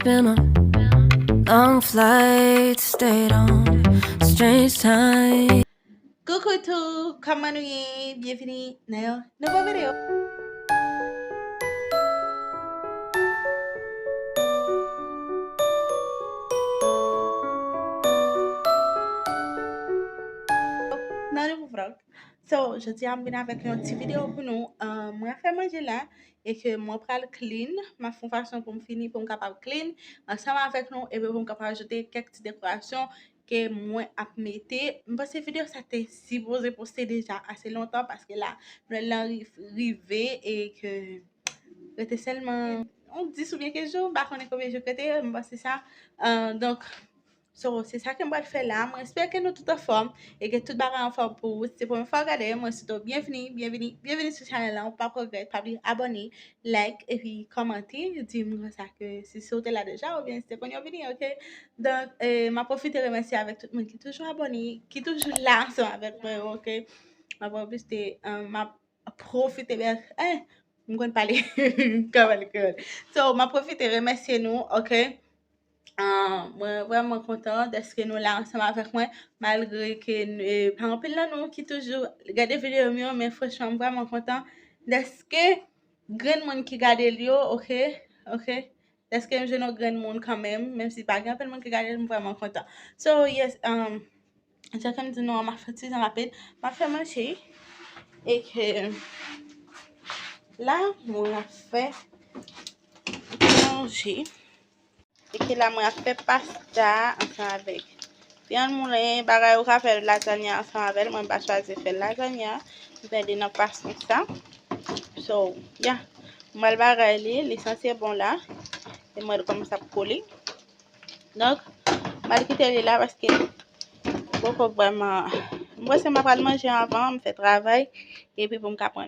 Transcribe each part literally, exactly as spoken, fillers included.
Been on long flights, stayed on strange time. Koukou tou, kòman nou ye? Byenvini nan yon nouvo videyo. Nan nouvo vlog. So, jodi a m vin avèk yon ti videyo pou nou. Ah, mwen ap fè manje la e ke mwen pral clean. M ap fè yon fason pou m fini, pou m kapab clean ansanm avèk nou, epi pou m kapab ajoute kèk ti dekorasyon ke mwen ap mete. M panse videyo sa te sipoze poste deja ase lontan, paske la, Nwèl lan ri-, rive e ke rete sèlman yon dis oubyen kenz jou, m pa konnen konbyen jou k rete, m panse sa. Ah, donk, so, se sa ke m pral fè la. Mwen espere ke nou tout anfòm e ke tout bagay anfòm pou ou. Si se premye fwa w gade, mwen swete w byenvini, byenvini, byenvini sou chanèl la. Ou pa regrèt, pa bliye abòne, like, epi kòmante, di m konsa ke si, si w te la deja, oubyen si se kounye a w vini, oke? Donk, eh, m ap pwofite remèsye avèk tout moun ki toujou abòne, ki toujou la ansanm avèk mwen, oke? M ap pwofite, eh, m ap pwofite, bèl, eh, m konn pale, m konn pale kreyòl. So, m ap pwofite remèsye nou, oke? Ah, mwen vrèman kontan dèske nou la ansanm avèk mwen, malgre ke, eh, pa anpil nan nou ki toujou gade videyo m yo, men franchman, m vrèman kontan dèske grenn moun ki gade l yo, oke, oke, dèske m jwenn yon grenn moun kanmenm, menm si pa gen anpil moun ki gade l, m vrèman kontan. So, yes, um, jan ke m di nou an, m ap fè ti jan rapid, m ap fè manje, e ke la, mwen ap fè manje. E ke la mwen ap fè pasta ansanm avèk vyann moulen, bagay ou ka fè lazanya ansanm avè l. Mwen pa chwazi fè lazanya. M fè li nan fason sa. So, yeah. Mwen bagay li, li sanse bon la. E mwen kòmanse ap kole. Donk, mwen kite li la paske poko vrèman. Mwen se mwen pral manje anvan, m fè travay, epi pou m ka pran.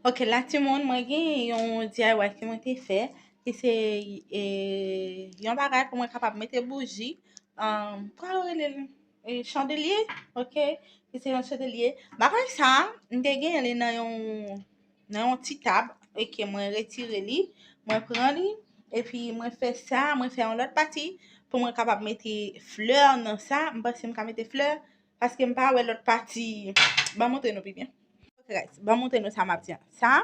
Ok, la timoun, mwen gen yon D I Y ke mwen te fè, ki se, e, yon bagay pou mwen kapab mete bouji, um, kòman yo rele l? E, chandelye, ok, ki se yon chandelye. Bagay sa, m te gen li nan yon, nan yon ti tab, e ke mwen retire li, mwen pran li, epi mwen fè sa, mwen fè yon lòt pati, pou mwen kapab mete flè nan sa, m panse m ka mete flè, paske m pa wè lòt pati. Ban m montre nou pi byen. Ok, guys, ban m montre nou sa m ap di an. Sa,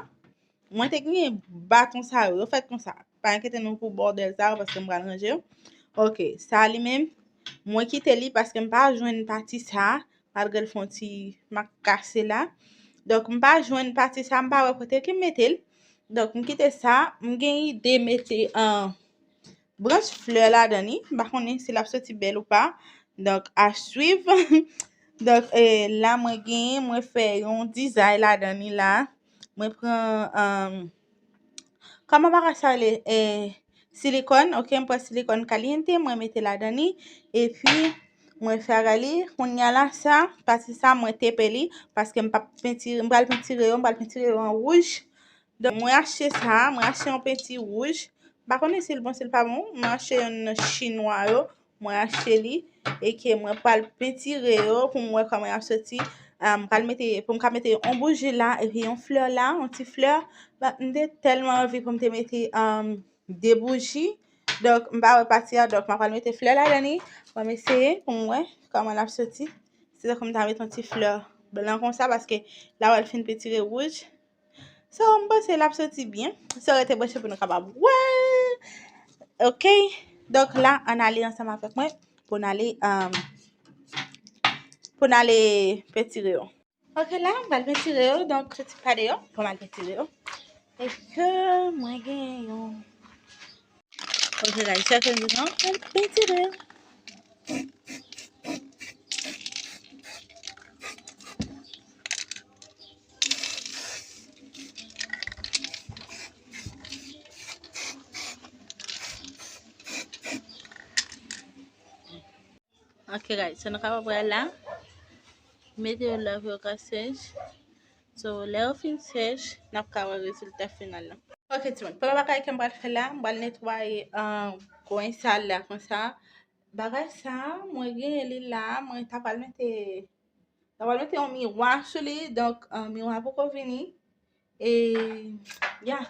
mwen te gen baton sa yo, yo fèt konsa. Pa enkyete nou pou bòdèl sa yo, paske m pral ranje yo. Ok, sa li menm, mwen kite li paske m pa jwenn pati sa, malgre l fè yon ti mak kase la. Donk, m pa jwenn pati sa, m pa wè kote ke m mete l. Donk, m kite sa, m gen ide mete an branch flè ladan li. M pa konnen si l ap soti bèl ou pa. Donk, à suivre. Donk, eh, la mwen gen, mwen fè yon dizay ladan li la. Mwen pran, um, kòman bagay sa rele? Eh, silikòn, ok, mwen pran silikòn kalyente, mwen mete ladan li. Epi, mwen fè bagay li. Kounya la, sa, pati sa, mwen tepe li. Paske m p ap pentire, m pral pentire yo, m pral pentire yo an wouj. Donk, mwen achte sa, mwen achte yon penti wouj. M pa konnen si l bon, si l pa bon. Mwen achte youn nan chinwa yo. Mwen achte li. E ke mwen pral pentire yo pou m wè kòman y ap soti. Ah, m pral mete, pou m ka mete yon bouji la, epi yon flè la, yon ti flè. But, m te tèlman anvi pou m te mete, um, de bouji. Donk, m pa wè pati a, donk, m ap pral mete flè ladan li. Bon, m eseye pou m wè kòman l ap soti. Se tankou m ta mete yon ti flè blan konsa, paske la wè l fin pentire wouj. So, m panse l ap soti byen. So, rete branche pou nou kapab wè. Ok. Donk, la, ann ale ansanm avèk mwen pou n ale, um, pou n ale pentire yo. Ok, la, m pral pentire yo. Donk, soti pa deyò pou m al pentire yo. E ke mwen gen yon Ok, guys, chèche yon jan pou m pentire. Ok, guys, so nou kapab wè la. Mete yo la pou yo ka sèch. So, lè yo fin sèch, n ap ka wè rezilta final la. Ok, timoun. Premye bagay ke m pral fè la, m pral netwaye, ah, gwen sal la konsa. Bagay sa, mwen genyen li la, mwen ta pral mete, ta pral mete yon miwa sou li, donk, ah, miwa poko vini. E, ya,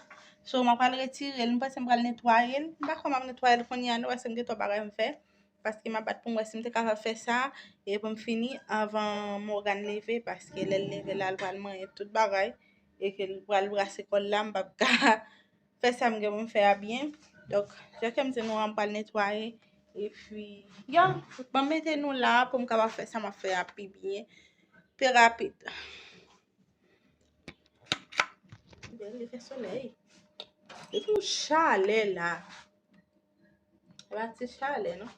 So, mwen pral retire l, m panse m pral netwaye l. M pa kwè m ap netwaye l kounye a non, paske m gen twòp bagay m fè. Paske m ap bat pou m wè si m te kapab fè sa, e pou m fini anvan Morgan leve, paske lè l leve la, l pral manyen tout bagay, e ke l pral brase kò l la, m p ap ka fè sa m gen pou m fè a byen. Donk, jan ke m di nou an, m pral netwaye, epi, ya, ban m mete nou la pou m kapab fè sa m ap fè a pi byen, pi rapid. Bèl, li fè solèy. Li fè yon chalè la. E pa ti chalè, non.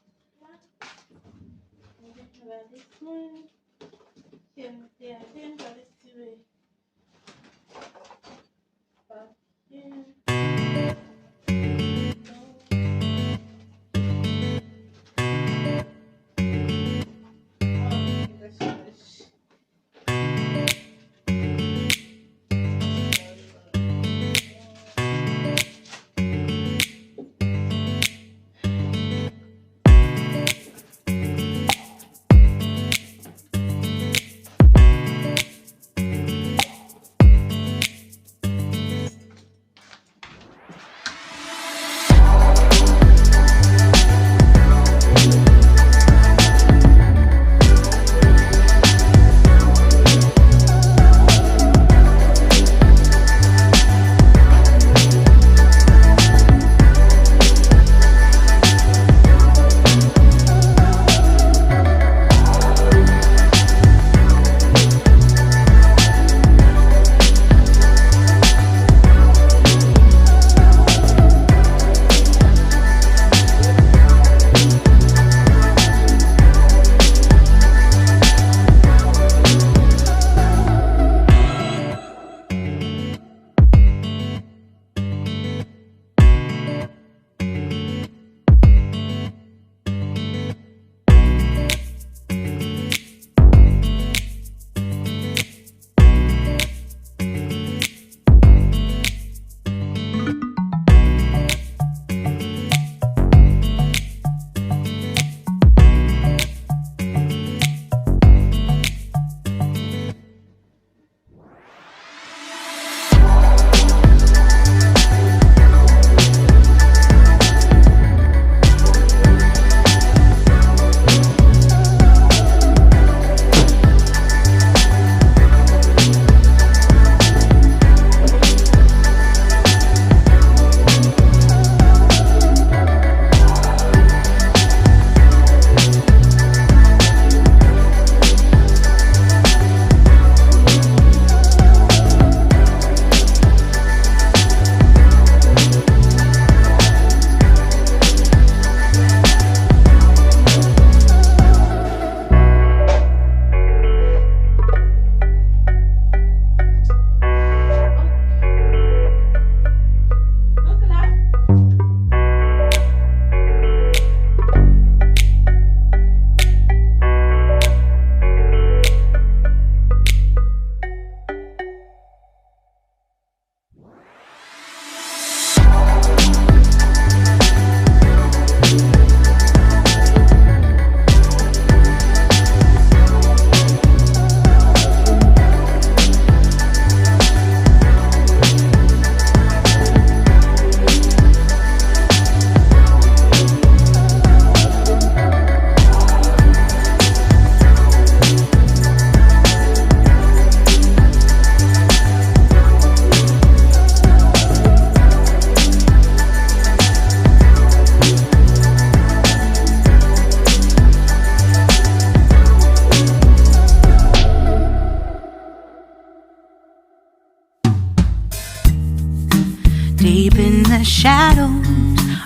Deep in the shadows,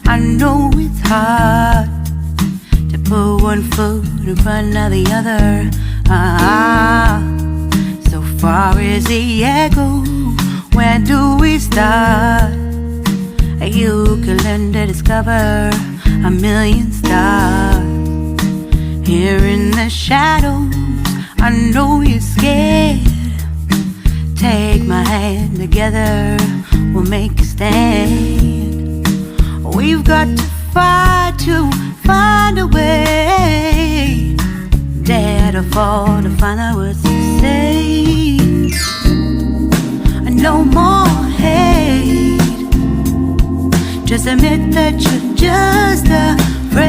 I know it's hard to put one foot in front of the other. Ah, so far as the echo, where do we start? You can learn to discover a million stars. Here in the shadows, I know you're scared. Take my hand, together we'll make a stand. We've got to fight to find a way. Dare to fall to find the words to say. No more hate. Just admit that you're just afraid.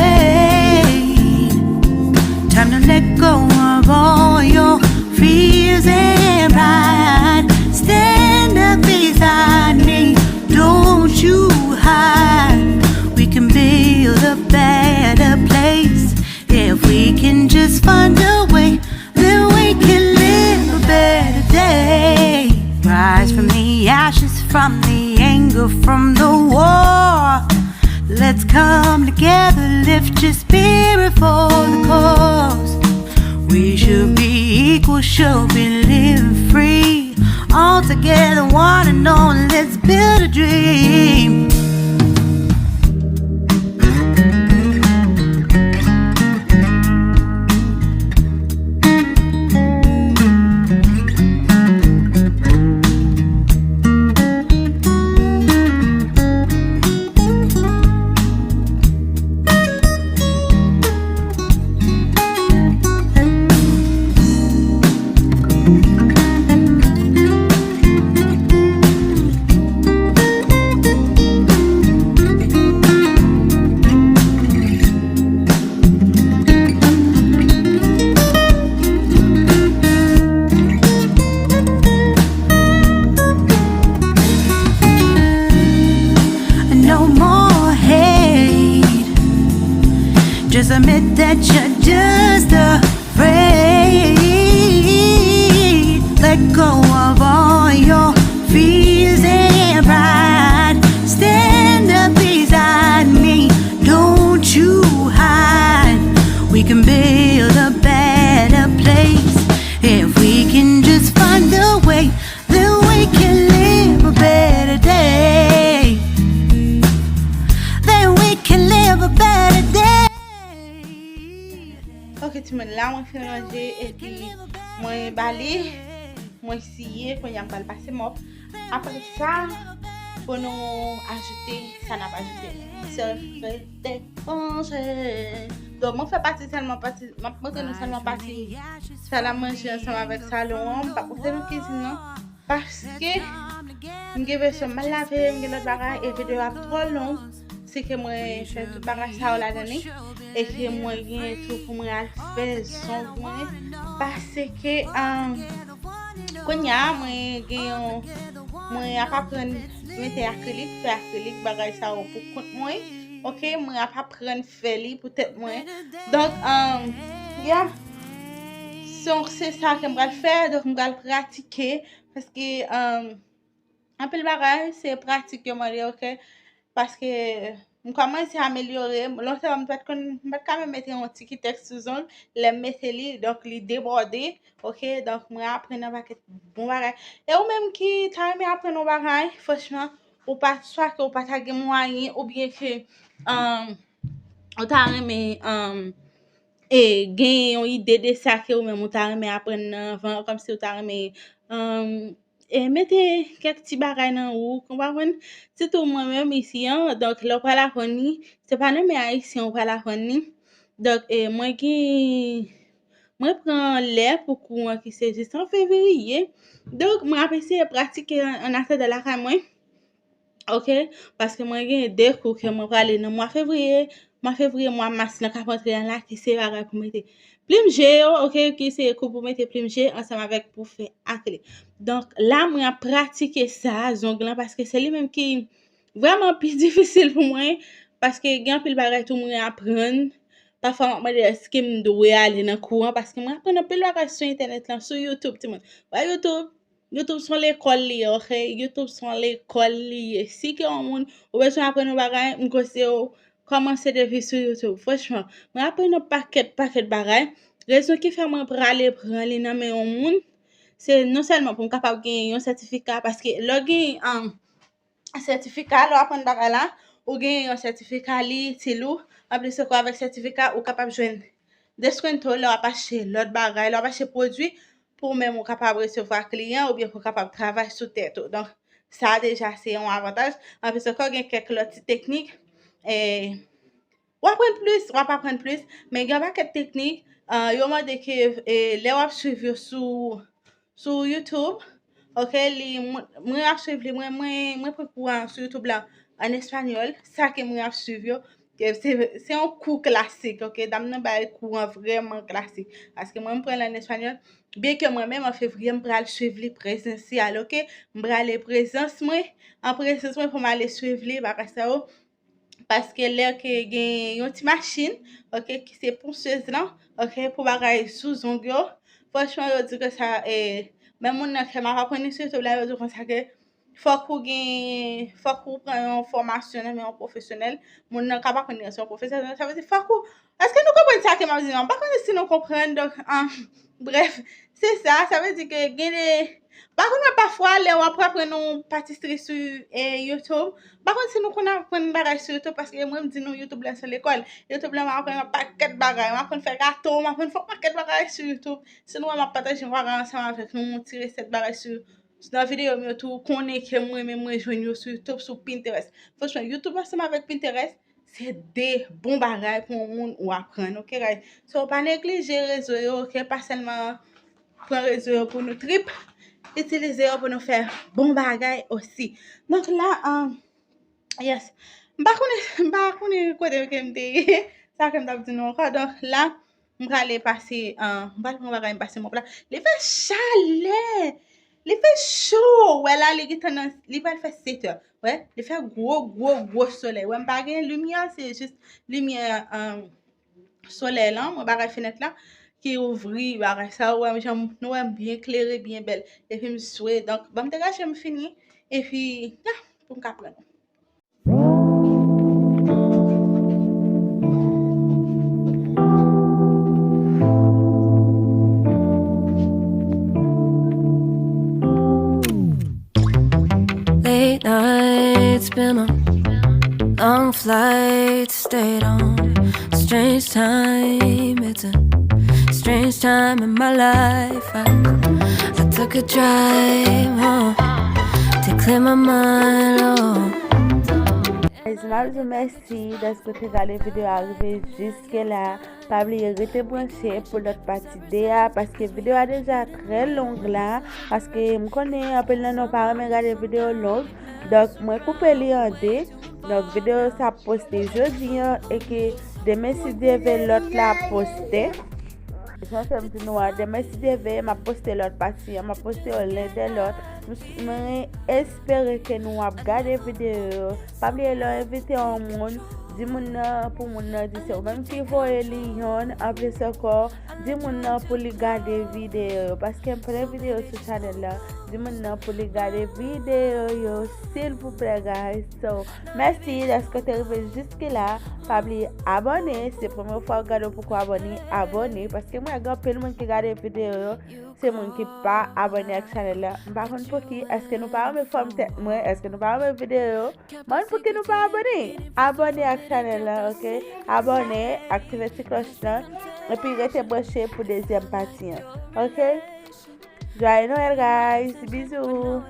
Time to let go of all your fears and pride. Stand up beside me, don't you hide. We can build a better place if we can just find a way. Then we can live a better day. Rise from the ashes, from the anger, from the war. Let's come together, lift your spirit for the cause. We should be equal, should be living free. All together, one and all, let's build a dream. No more hate. Just admit that you're just afraid. Let go of all your fears and pride. Stand up beside me. Don't you hide. We can build a better place if we can just find a way. Then we can live a better day. Then we can live a better day. Ok, timoun, la mwen fin ranje epi mwen bale, mwen siye, kounye a m pral pase mòp. Apre sa, pou nou ajoute sa n ap ajoute. Sèl frèt te konje. Donk, mwen fè pati sèlman pati, m ap montre nou sèlman pati sal a manje ansanm avèk salon an. M p ap montre nou kizin nan. Paske m gen vesyo m mal lave, m gen lòt bagay, e videyo ap twò long. Si ke mwen fè tout bagay sa yo ladan li, e ke mwen gen tou pou mwen al fè zong mwen. Paske, um, kounye a, mwen gen yon, mwen ap aprann mete akrilik, fè akrilik, bagay sa yo pou kont mwen. Ok, mwen ap aprann fè li pou tèt mwen. Donk, um, yeah. So, se sa ke m pral fè, donk m pral pratike, paske, um, anpil bagay, se pratik yo mande, ok? Paske m kòmanse amelyore, lontan m pa t konn, m pa t ka menm mete yon ti kitèks sou zong, lè m mete li, donk li debòde, ok? Donk mwen aprann yon pakèt bon bagay. E ou menm ki ta renmen aprann yon bagay, franchman, ou pa, swa ke ou pa ta gen mwayen, oubyen ke, um, ou ta renmen, um, e gen yon ide de sa ke ou menm ou ta renmen aprann nan avan, kòmsi ou ta renmen, um, e mete kèk ti bagay nan ou, ou konprann? Sitou mwen menm isi an, donk lè w pral aprann li, se pa nan men Ayisyen ou pral aprann li. Donk, e, mwen gen, mwen pran lè pou kou an ki se jis an fevriye. Donk, mwen ap eseye pratike an, an atandan lakay mwen. Ok? Paske mwen gen de kou ke mwen prale nan mwa fevriye. Mwa fevriye, mwa mas lan k ap antre an la, ki se bagay pou mete plim je yo, ok? Ki se kou pou mete plim je ansanm avèk pou fè akrilik. Donk, la, mwen ap pratike sa, zong lan, paske se li menm ki vrèman pi difisil pou mwen, paske gen anpil bagay tou mwen aprann. Pafwa, m ap mande èske m dwe ale nan kou an, paske mwen aprann anpil bagay sou entènèt lan, sou YouTube, timoun. Wè YouTube, YouTube se yon lekòl li ye, ok? YouTube se yon lekòl li ye. Si ke yon moun, ou bezwen aprann yon bagay, m konseye w kòmanse depi sou YouTube. Franchman, mwen aprann yon pakèt, pakèt bagay. Rezon ki fè mwen prale pran li nan men yon moun, se non sèlman pou m kapab gen yon sètifika, paske lè w gen, um, sètifika, lè w aprann bagay la, ou gen yon sètifika, li itil ou. Anplis ankò, avèk sètifika, ou kapab jwenn deskwento lè w ap achte lòt bagay, lè w ap achte pwodui, pou ou menm ou kapab resevwa kliyan oubyen pou w kapab travay sou tèt ou. Donk, sa deja se yon avantaj. Anplis ankò, gen kèk lòt ti teknik, e, w aprann plis, w ap aprann plis, men gen yon pakèt teknik, ah, yo mande ke, e, lè w ap swiv yo sou, sou YouTube, ok, li, mwen, mwen ap swiv li, mwen, mwen, mwen pran kou an sou YouTube la, an espanyòl, sa ke mwen ap swiv yo, se, se yon kou klasik, ok? Dam nan bay kou an vrèman klasik. Paske mwen, m pran l an espanyòl. Byen ke mwen menm, an fevriye, m pral swiv li prezensyal, ok? M prale prezans mwen, an prezans mwen pou m ale swiv li, bagay sa yo. Paske lè ke gen yon ti machin, ok, ki se ponsez lan, ok, pou bagay sou zong yo, franchman, yo di ke sa, e, men moun nan ke m ap aprann li sou YouTube la, yo di konsa ke fòk ou gen, fòk ou pran yon fòmasyon nan men yon pwofesyonèl. Moun nan k ap aprann li an se yon pwofesyonèl. Sa vle di fòk ou, èske nou konprann sa ke m ap di nou an? M pa konnen si nou konprann, donk, an, brèf, se sa, sa vle di ke gen de, pa konn mwen pafwa lè w ap aprann yon patisri sou, e, YouTube, pa konn si nou konn aprann bagay sou YouTube, paske mwen m di nou YouTube la se lekòl. YouTube la m aprann yon pakèt bagay, m aprann fè gato, m aprann fè yon pakèt bagay sou YouTube. Si nou wè m ap pataje yon bagay ansanm avèk nou, yon ti resèt bagay sou, nan videyo m yo tou, konnen ke mwen menm mwen jwenn yo sou YouTube, sou Pinterest. Franchman, YouTube ansanm avèk Pinterest, se de bon bagay pou yon moun ou aprann, ok, guys? So, pa neglije rezo yo, ok? Pa sèlman pran rezo yo pou nou trip, itilize yo pou nou fè bon bagay osi. Donk la, um, yes, m pa konnen, m pa konnen kote ke m te ye, sa ke m t ap di nou ankò. Donk la, m prale pase, uh, m pral pran bagay, m pase mòp la. Li fè chalè! Li fè cho! Wè la, li gentan nan, li pral fè sèt è. Wè, li fè gwo, gwo, gwo solèy. Wè, m pa gen limyè, se jis limyè, um, solèy lan, mwen bagay fenèt la, ki ouvri, bagay sa, wè, jan nou wè m byen klere, byen bèl. Epi m swe, donk, ban m degaje m fini, epi, ya, pou m ka pran nou. Late nights been on, long flights stayed on. Strange time, it's a strange time in my life. I, I took a drive home to clear my mind. Oh. Guys, m ap di w mèsi dèske w te gade videyo a rive jiske la. Pa bliye rete branche pou lòt pati de a, paske videyo a deja trè long la, paske m konnen anpil nan nou pa renmen gade videyo long. Donk, mwen koupe li an de. Donk, videyo sa ap poste jodi an, e ke demen si Dye vle lòt la ap poste. Jan ke m di nou an, demen si Dye vle, m ap poste lòt pati an, m ap poste yo len de lòt. M, mwen espere ke nou ap gade videyo yo. Pa bliye lè w envite yon moun, di moun nan pou moun nan di se ou menm ki voye li yonn. Anplis ankò, di moun nan pou li gade videyo yo, paske m plen videyo sou chanèl la. Di moun nan pou li gade videyo yo, silvouplè, guys. So, mèsi dèske w te rive jiske la. Pa bliye abòne, se premye fwa w gade, w poko abòne, abòne, paske m wè gen anpil moun ki gade videyo yo, se moun ki pa abòne ak chanèl la. M pa konn pouki, èske nou pa renmen fòm tèt mwen, èske nou pa renmen videyo yo? Mwen, pouki nou pa abòne? Abòne ak chanèl la, ok? Abòne, aktive ti klòch lan, epi rete branche pou dezyèm pati an, ok? Joyeux Noël, guys! Bizou!